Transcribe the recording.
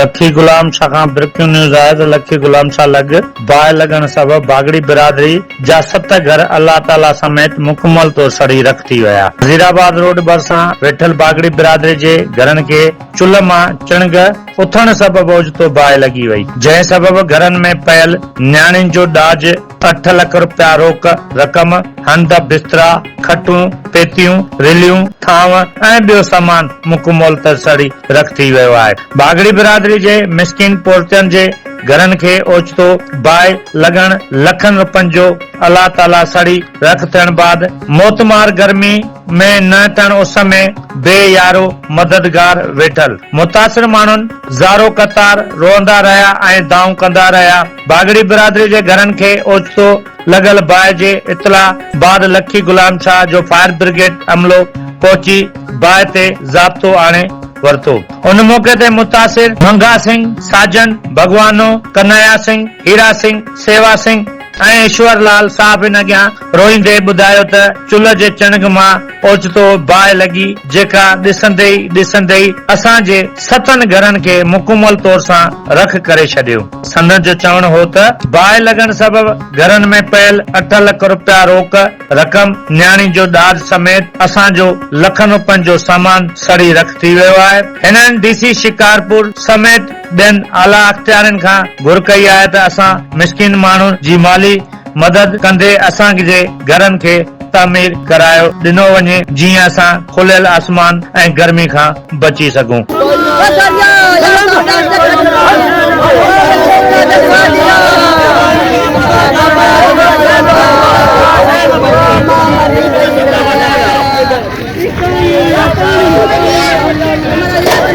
لکي غلام شاھ کان breaking news آهي ته لکي غلام شاھ لڳ باهه لڳڻ سبب باگڙي برادري جا ست گهر الله تعالي سميت مڪمل طور سڙي رک ٿي ويا. وزير آباد روڊ ڀرسان ويٺل باگڙي برادري جي گهرن کي چلهه مان چڻگ اٿڻ سبب اوچتو باهه لڳي وئي، جنهن سبب گهرن ۾ پيل نياڻين جو ڏاج اٺ لک رپيا روڪ رقم، هنڌ، بسترا، کٽون، پيتيون، رليون، ٿانو ۽ ٻيو سامان مڪمل طور سڙي رک ٿي ويو آهي. باگڙي برادري جي مسڪين پورهيتن جي گهرن کي اوچتو باهه لڳڻ لکن رپين جو الله تعاليٰ سڙي رک ٿيڻ بعد موتمار گرمي ۾ نه تڻ اس ۾ بي يارو مددگار ويٺل متاثر ماڻهن زارو قطار روئندا رهيا ۽ دانهون ڪندا رهيا. باگڙي برادري جي گهرن کي اوچتو لڳل باهه جي اطلاع بعد لکي غلام شاهه جو فائر برگيڊ عملو پهچي باهه تي ضابطو آڻي ورتو. ان موقعي تي متاثر منگها سنگهه، ساجن، ڀڳوانو، ڪنهيا سنگهه، هيرا سنگهه، سيوا سنگهه ۽ ايشور لال صحافين اڳيان روئيندي ٻڌايو ته چلهه جي چڻگ مان اوچتو باهه لڳي جيڪا ڏسندي ئي ڏسندي ئي اسان جي ستن گهرن کي مڪمل طور سان رک ڪري ڇڏيو. سندن جو چوڻ هو ته باهه لڳڻ سبب گهرن ۾ پيل اٺ لک رپيا روڪ رقم، نياڻي جو ڏاج سميت اسان جو لکن رپين جو سامان سڙي رک ٿي ويو آهي. هنن ڊي سي شڪارپور سميت ٻين اعليٰ اختيارين کان گهر ڪئي آهي ته اسان مسڪين ماڻهن جي مالي مدد ڪندي اسان جي گهرن کي تعمير ڪرايو ڏنو وڃي جيئن اسان کليل آسمان ۽ گرمي کان بچي سگهون.